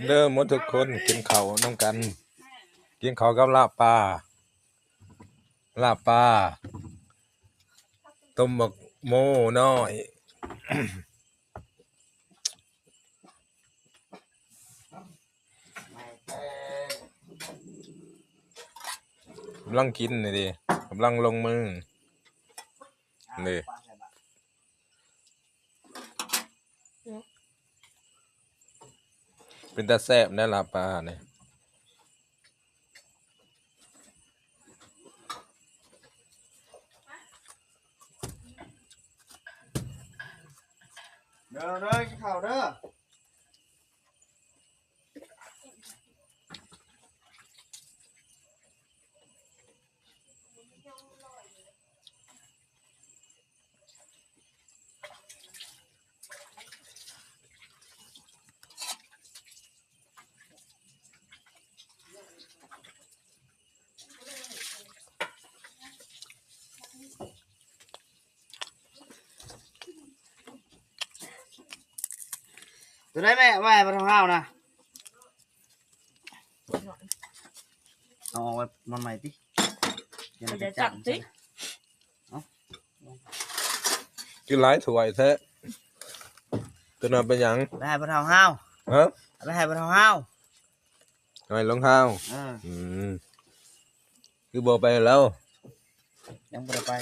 ເດີໝົດທຸກຄົນ ກິນເຂົ້ານຳກັນ ກິນເຂົ້າກັບລາບປາ ລາບປາ ຕົ້ມບັກໂມນ້ອຍ ກຳລັງກິນນີ້ເດ ກຳລັງລົງມືນີ້ ເປັນຕາແຊບແດ່ລາບປານີ້ ເດີ ເດີ ກິນເຂົ້າເດີ. ຕົວໃດແມ່ ເອົາໄວ້ໃຫ້ປາທອງຫ້າວນະ ເອົາອອກໄວ້ມາໃໝ່ຕິ ຢ່າໄປຈັບຕິ ກິນຫຼາຍຖ້ວຍແທ້ ຕົວນັ້ນເປັນຫຍັງ ໄປໃຫ້ປາທອງຫ້າວ ຮະ ເອົາໄປໃຫ້ປາທອງຫ້າວ ໃຫ້ລອງທ້າວ ເອີ ອືມ ຄືບໍ່ໄປແລ້ວ ຍັງບໍ່ໄດ້ໄປ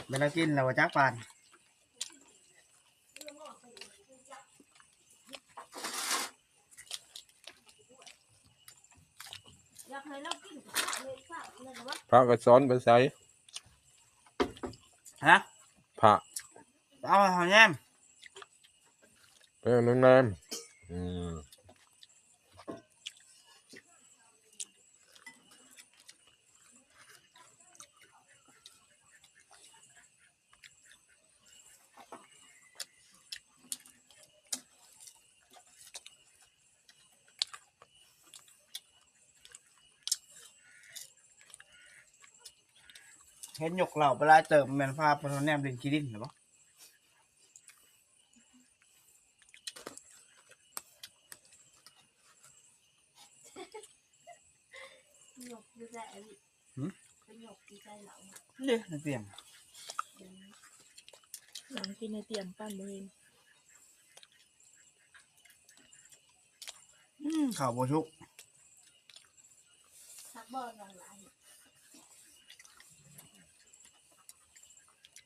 ແມ່ນລາວກິນແລ້ວບໍ່ຈັກປານ ພະກະສອນໄປໃສ ຮະ ພະ ເອົາເຂົ້າແຍມ ເອີ ແນມ ອືມ ເຫັນຍົກເຫຼົ້າໄປຫຼາຍເຕີບ ແມ່ນພາປາທອງແນມຫຼິ້ນຂີ້ດິນແລ້ວບໍ່? ຫື? ເດ້ ໃນຕຽງ ຫຼັງກິນໃນຕຽງ ປານບໍ່ເຫັນ ອືມ ເຂົ້າບໍ່ສຸກ ພັກບໍ່ ນອນຫຼາຍ